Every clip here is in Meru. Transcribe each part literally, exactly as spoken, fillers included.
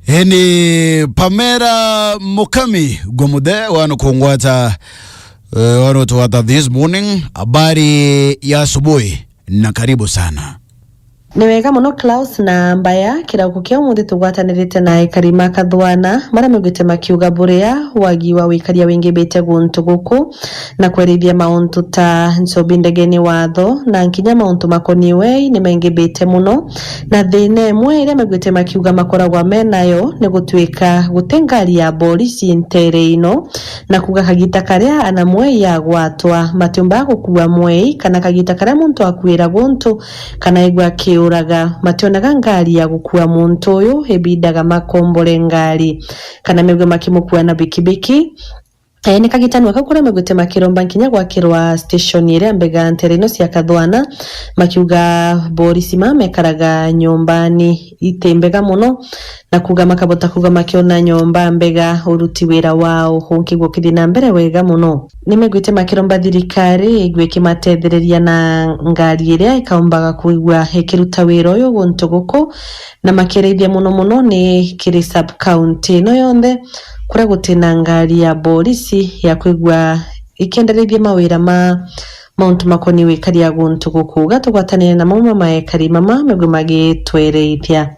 Eni Pamela Mukami, gwa muthe wano kungwata, eh, wano tugwata this morning. Habari ya asubuhi na karibu sana. Ni wega mono Klaus na Mbaya, kirauko kia umuthi tugwatanirite na ekari ma Kathwana, maria maiguite makiuga buria wagi wa wikaria wingibite guntu guku, na kwerithia mauntu ta nchobi ndegeni watho, na nkinya mauntu makoniwe ni mengibite mono, na thina imwe iria maiguite makiuga makoragwa menayo ni gutuika guti ngari ya borisi ntere ino, na kuuga kagita karia ana mwei yagwatwa, matiumbaga gukua mwei, kana kagita karia muntu akuira guntu, kana aigua akiuraga, mationaga ngari ya gukua muntu uyu, ibindaga makombore ngari, kana maigue makimukua na bikibiki. Eh, ni kagitano aka kuria maiguite makiromba nkinya gwakirwa station iria mbega ntere ino cia Kathwana, makiuga borisi mamekaraga nyumbani iti mbega mono, na kuuga makabota kuuga makiona nyomba mbega uruti wira wao unkigua ukithii na mbere wega mono. Ni maiguite makiromba thirikari igue ikimatethereria na ngari iria ikaumbaga kuigua ikiruta wira uyu guntu guku, na makirithia mono mono ni kiri sub county ino yonthe, kuria guti na ngari ya borisi ya kwigua ikienderithia mawira ma mauntu makoni wikaria guntu guku. Ga tugwatanire na mamwe ma ekari mama maigue magitwereithia.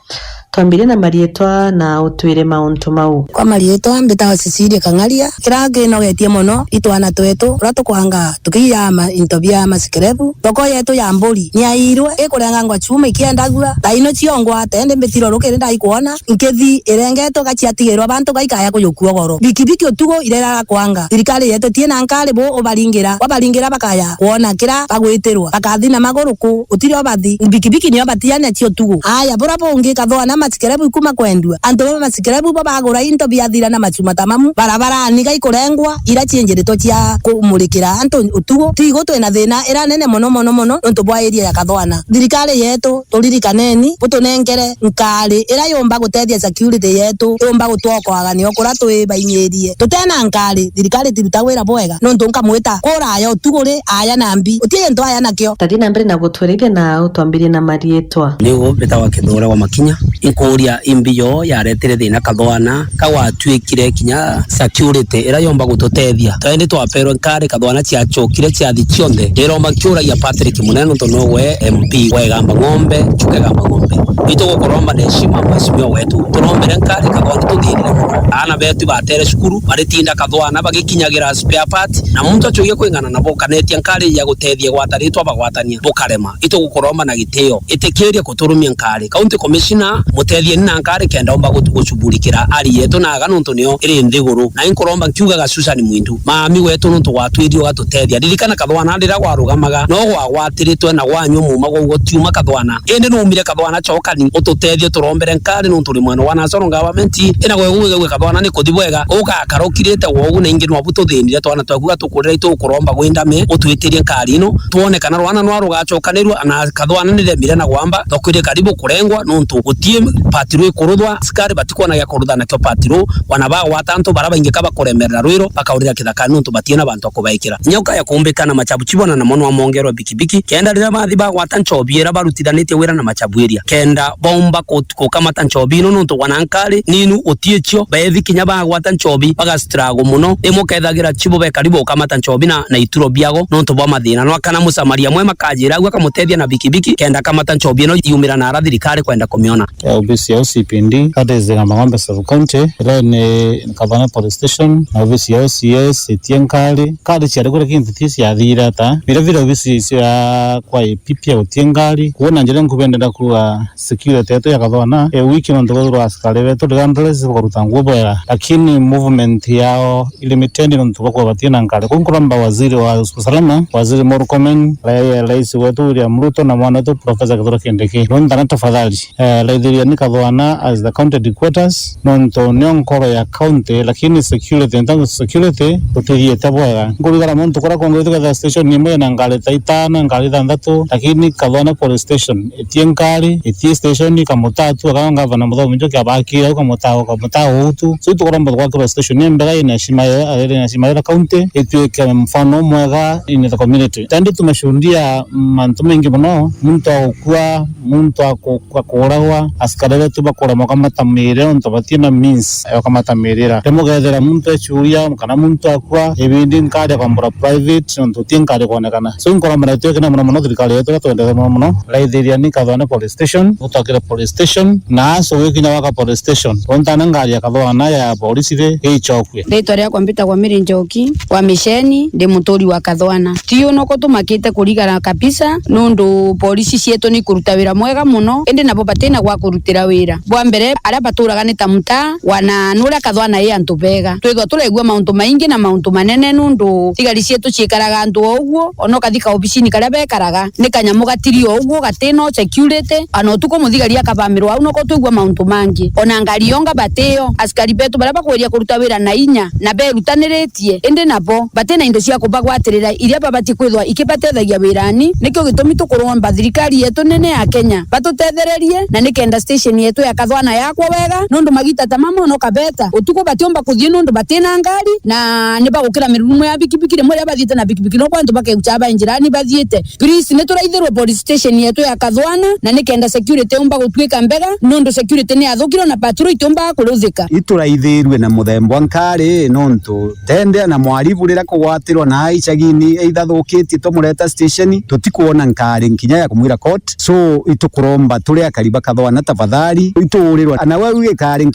Twambirie na marietwa na utwire mauntu mau. Kwa marietwa, mbitawa Cecilia Kang'aria. Kira kinogetie mono, itwana twetu, uria tukwanga tukiiya ma-, into bia masikerebu. Thoko yetu ya mburi ni yairwe, ikurengangwa chuma ikiendagua. Thaino ciongwa, tende mbitiro rukiri ndaikwona, nkithi irengetwe gaciatigirwa bantu gaikaya kuyukua goro. Bikibiki utugo ireraga kwanga. Thirikari yetu tina nkari bu ubaringira, wabaringira bakaya kwona kira bagwitirwa, bakathi na maguru ku, utiri obathi. Bikibiki nio batiana cio tugo. Aya, bura bungi Kathwana masikerebu ikuma kwendua. Antu ba masikerebu bo bagura into biathira na machuma tamamu, barabarani gaikurengwa, ira cienjeritwe cia kumurikira antu utugo. Tigo twina thina ira nene mono, mono, mono, nontu bwa area ya Kathwana. Thirikari yetu, turirikaneni, butunenkere nkari ira yumba gutethia security yetu, yumba gutwokoaga nio kuria twi bainyirie. Tutena nkari, thirikari tiruta wira bwega, nontu nkamwita, kuraya utugo ri, aya nambi. Uti gintu aya nakio. Tathi na mbere na gutwerithia na utwambirie na marietwa. Niu mbitawa Kithure wa Makinya. Inkuuria imbi yo yaretire thina Kathwana, ka gwatuikire kinya security ira yomba gututethia. Twendi twaperwe nkari Kathwana ciacokire ciathi cionthe. Ndiromba nkiuragia Patrick Munene nontu nowe M P wa Igamba Ng'ombe, Chuka Igamba Ng'ombe. Itugukuromba na heshima mheshimiwa wetu. Turombere nkari Kathwana tuthirire mono. Aana betu batere cukuru, baritinda Kathwana bagikinyagira spare part, na muntu acurie kwing'ana nabo, kana etia nkari ya gutethia gwata ritwa bagwatania, bukarema. Itugukuromba na gitio, itikiria kuturumia nkari. County Commissioner, mutethie ni na nkari kenda umba gutu-, gucuburikira ari yetu na aga nontu nio iri nthiguru. Na inkuromba nkiugaga Susan Mwindu, mami wetu nontu gwatwirie ugatutethia. Ririkana Kathwana riria gwarugamaga, no gwagwatiritwe na gwanyua muma gwa ugo tiuma Kathwana. Indi numire Kathwana cokani, ututethie turombere nkari nontu uri mwena wa national government, ina gwe gugigwe Kathwana ni kuthi bwega, ugakara ukirite wogu na ingi nwabu tuthinire twana twaku gatukurira itukuromba gwindame, utwitirie nkari ino, twone kana rwana nwa rugacokanirua, na Kathwana ni remire na gwamba, twakwire karibu kurengwa, nontu gutie patrol ikuruthwa, askari batikwona gia kurutha nakio patrol, wana bagwata antu bara baingi ka bakuremerera rwiro, bakaurira kithakani nontu batiena bantu a kubaikira. Nyoka ya kumbika na machabu chibona namo nwa mongerwe bikibiki, kenda riria bathi bagwata nchobi ira barutithanitie wira na machabu iria, kenda baumba kut-, kukamata nchobi ino nontu wana nkari ninu utie cio, bethi kinya bagwata nchobi, bagastruggle muno, rimwe ukethagira chibo be karibu ukamata nchobi na, na ituro biago nontu bwa mathina. No akana musamaria mwema kajira agua akamutethia na bikibiki, kenda akamata nchobi ino yumira na ara thirikari kwenda kumiona. Ya obisi ya O C P D, that is Igamba Ng'ombe Sub County, ira ni Kathwana Police Station, na obisi ya O C S, itie nkari, nkari ciari kuria kintu ti ciathire ata, vira vira obisi cia kwa A P pia gutie nkari, kuona njira nkubendera kuga security yetu ya Kathwana, e wiki nontu kwethirwa askari betu regardless bakaruta nguo bwega, lakini movement yao i limited nontu bakuba batina nkari. Kuu nkuromba waziri wa usalama, Waziri Murkomen, ra-, rais wetu William Ruto na mwana wetu Professor Kithure Kindiki, runtana tafadhali, eh, raithiriani Kathwana as the county headquarters, nontu nio nkoro ya county, lakini security, in terms of security, tutithiite bwega. Nkurigara muntu kuria kungi tukethira station imwe ina ngari ta itano, ngari ithanthatu, lakini Kathwana Police Station itie ngari, itie station, kamutaa tu, akao ngavana Muthomi Njuki abakire au kamutaa, kamutaa uu tu. So, itukuromba gwakirwa station imbega ina heshima ya, ina heshima ya county, ituike mfano mwega in the community. Tandi tumeshuhudia mantu mengi muno, muntu agukua, muntu aku-, akuuragwa, Karere tu bakuremwa kamata miiri nontu batina means ya kamata miirira. Rimwe ukethira muntu echuria kana muntu akua, ibindi nkaria kwambura private nontu ti nkari kwonekana. So inkuromera twikina muno muno thirikari yetu, twendete muno muno. Raithiria ni Kathwane police station, utwakire police station, na aso wikinya waka police station. Untana ngari ya Kathwana ya polisi ri, ichokwe. Ritwa riakwa mbitagwa Mary Njoki wa Misheni, ndi muturi wa Kathwana. Ti unoko tumakite kurigara kabisa, nundu polisi cietu ni kuruta wira mwega muno, indi nabo batina gwa kurutira wira. Bwa mbere, aria baturaga ni ta mutaa, wana nuria Kathwana i antu bega. Twithwa turaigua mauntu maingi na mauntu manene, nundu thigari cietu ciikaraga antu o uguo, ona ukathi kaobicini karia bekaraga, ni kanyamu gatiri o uguo, gatina security, ana utuku muthigari akabamirwa au, noko twigua mauntu mangi. Ona ngari yonga batio, askari betu baria bakweria kuruta wira na inya, na berutaniritie, indi nabo batina indo cia kubagwatirira iria babatie kwithwa ikibatethagia wirani. Nikio gitumi tukuromba thirikari yetu nene ya Kenya batutethererie, na nikenda station yetu ya Kathwana yakwa wega, nondu magita ta mama ono kabeta utuku batiumba kuthii nondu batina ngari, na ni bagukira mirurumo ya bikibiki. Rimwe riria bathiite na bikibiki, no kwantu bakeucha ba njirani bathiite. Please, ni turaithirwe police station yetu ya Kathwana, na nikenda security yumba gutuika mbega, nondu security ni yathukirwe na patrol itiumbaga kuruthika. Ituraithirwe na muthemba wa nkari, nontu tende na mwaribu riria kugwatirwa na icagini either thukitie, tumureta station, tutikwona nkari nkinya ya kumwira court. So, itukuromba turi akari ba Kathwana, tafadhali, ituurirwa na we uge kari nkinya